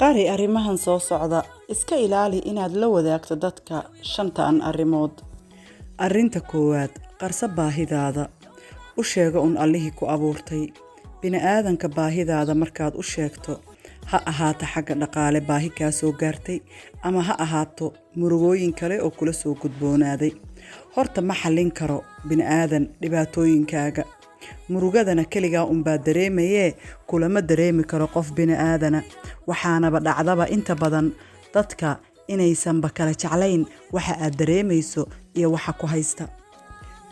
Qari arrimahan soo socda. Iska ilaali inaad la wadaagto dadka shantan arrimood. Arrinta koowaad, qarso baahidaada. U sheego un Allihii ku abuurtay. Bini'aadanka baahidaada markaad u sheegto, ha ahaato xagga dhaqaale baahi kaa soo gaartay ama ha ahaato murugooyin kale oo kula soo gudboonaaday. Horta ma xallin karo bini'aadan dhibaatooyinkaaga. Murugadana keligaa unbaa dareemayee, kulama dareemi karo qof bini'aadana. Waxaanaba dhacdaba inta badan dadka inaysanba kala jeclayn waxa aad dareemayso iyo waxa ku haysta.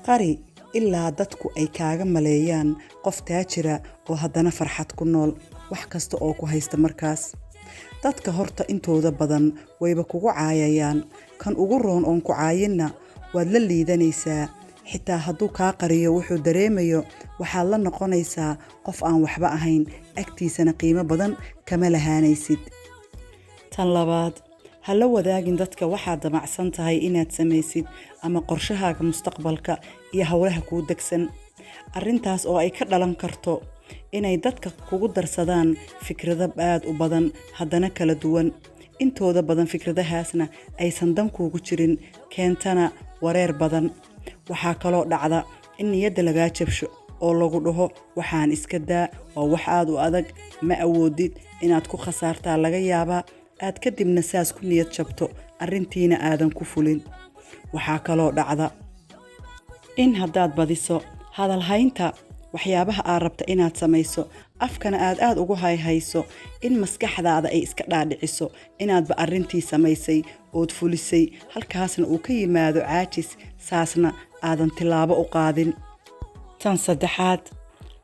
Qari ilaa dadku ay kaaga maleeyaan qof taajira oo haddana farxad ku nool wax kasta oo ku haysta markaas. Dadka horta intooda badan wayba kugu caayayaan. Kan ugu roon oon ku caayinna waad la liidanaysaa. Xitaa hadduu kaa qariyo wuxuu dareemayo, waxaad la noqonaysaa qof aan waxba ahayn, agtiisana qiimo badan kama lahaanaysid. Tan labaad, ha la wadaagin dadka waxaad damacsan tahay inaad samaysid ama qorshahaaga mustaqbalka iyo howlaha kuu degsan. Arrintaas oo ay ka dhalan karto inay dadka kugu darsadaan fikrado aad u badan, haddana kala duwan. Intooda badan fikradahaasna aysan dan kuugu jirin, keentana wareer badan. Waxaa kaloo dhacda in niyadda lagaa jabsho oo lagu dhaho: "Waxaan iska daa, waa wax aad u adag, ma awoodid, inaad ku khasaartaa laga yaabaa." Aad kadibna saas ku niyad jabto, arrintiina aadan ku fulin. Waxaa kaloo dhacda in haddaad badiso hadalhaynta waxyaabaha aad rabta inaad samayso, afkana aad aad ugu hayhayso, in maskaxdaada ay iska dhaadhiciso inaadba arrintii samaysay ood fulisay, halkaasna uu ka yimaado caajis, saasna aadan tilaabo u qaadin. Tan saddexaad,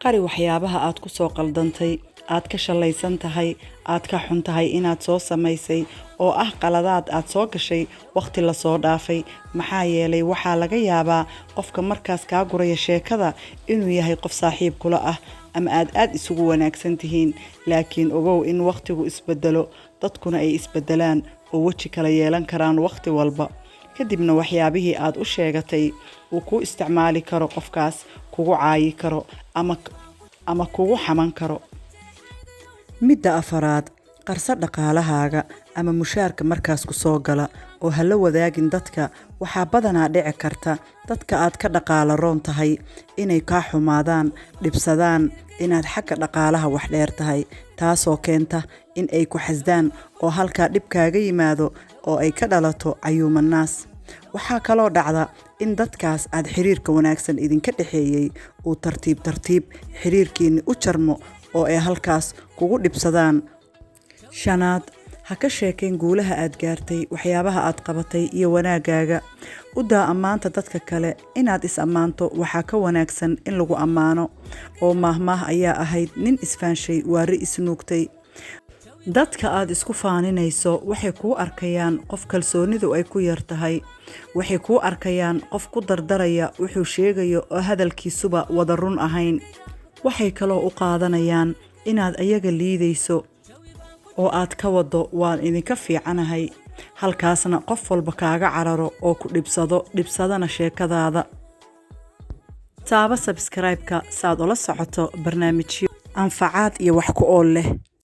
qari waxyaabaha aad ku soo qaldantay, aad ka shallaysan tahay, aad ka xun tahay inaad soo samaysay, oo ah qaladaad aad soo gashay wakhti lasoo dhaafay. Maxaa yeelay, waxaa laga yaabaa qofka markaas kaa guraya sheekada inuu yahay qof saaxiib kula ah ama aad aad isugu wanaagsan tihiin. Laakiin ogow in wakhtigu isbedelo, dadkuna ay isbedelaan oo weji kala yeelan karaan wakhti walba. Kadibna waxyaabihii aad u sheegatay uu kuu isticmaali karo qofkaas, kugu caayi karo ama kugu xaman karo. Midda afaraad, qarso dhaqaalahaaga ama mushaarka markaas ku soo gala oo ha la wadaagin dadka. Waxaa badanaa dhici karta dadka aad ka dhaqaalo roon tahay inay kaa xumaadaan, dhibsadaan inaad xagga dhaqaalaha wax dheer tahay, taasoo keenta in ay ku xasdaan oo halkaa dhib kaaga yimaado oo ay ka dhalato cayuumanaas. Waxaa kaloo dhacda in dadkaas aad xiriirka wanaagsan idinka dhexeeyey uu tartiib tartiib xiriirkiinni u jarmo oo ay halkaas kugu dhibsadaan. Shanaad, ha ka sheekayn guulaha aad gaartay, waxyaabaha aad qabatay iyo wanaaggaaga. U daa ammaanta dadka kale. Inaad is ammaanto waxaa ka wanaagsan in lagu ammaano, oo maahmaah ayaa ahayd: "Nin isfaanshay waa ri isnuugtay." Dadka aad isku faaninayso waxay kuu arkayaan qof kalsoonidu ay ku yar tahay. Waxay kuu arkayaan qof ku dardaraya wuxuu sheegayo oo hadalkiisuba wada run ahayn. Waxay kaloo u qaadanayaan inaad ayaga liidayso oo aad ka waddo "waan idinka fiicanahay", halkaasna qof walba kaaga cararo oo ku dhibsado, dhibsadana sheekadaada. Taaba subscribe-ka saad ula socoto barnaamijyo anfacaad iyo wax ku ool leh.